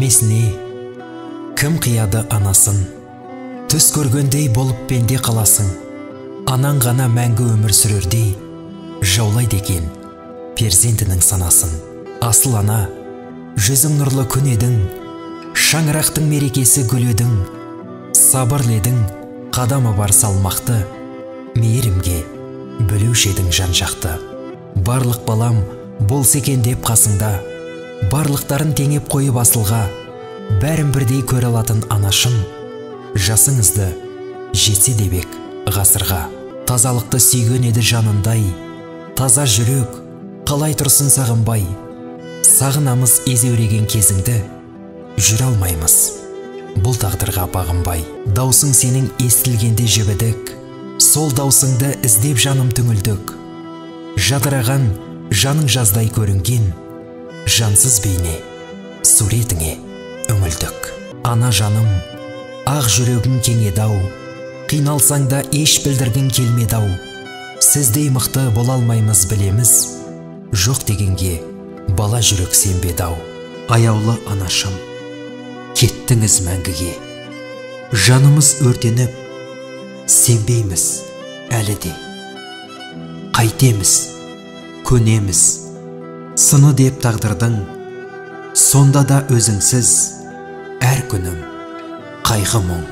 Әңгімесіне кім қияды анасын? Түс көргендей болып пенде қаласың. Анаң ғана мәңгі өмір сүрердей жаулайды екен перзентінің санасын. Асыл ана, жүзің нұрлы күн едің, шаңырақтың мерекесі гүл едің. Сабырлы едің, қадамы бар салмақты, мейірімге бөлеуші едің жан-жақты. Барлық балам болса екен деп қасыңда, барлықтарын теңеп қойып асылға, бәрін бірдей көре алатын анашым, жасыңызды жетсе де бек ғасырға. Тазалықты сүйген еді жанындай, таза жүрек қалай тұрсын сағынбай. Сағынамыз езеуреген кезіңді, жүре алмаймыз бұл тағдырға бағынбай. Даусың сенің естілгенде жібідік, сол даусыңды іздеп жаным түңілдік. Жадыраған жаның жаздай көрінген, жансыз бейне суретіңе үңілдік. Ана жаным, ақ жүрегің кең еді-ау, қиналсаң да еш білдіргің келмеді-ау. Сіздей мықты бола алмаймыз білеміз, жоқ дегенге бала жүрек сенбеді-ау. Аяулы анашым, кеттіңіз мәңгіге, жанымыз өртеніп, сенбейміз әлі де. Қайтеміз, көнеміз, сыны деп тағдырдың, сонда да өзіңсіз әр күнім қайғы мұң.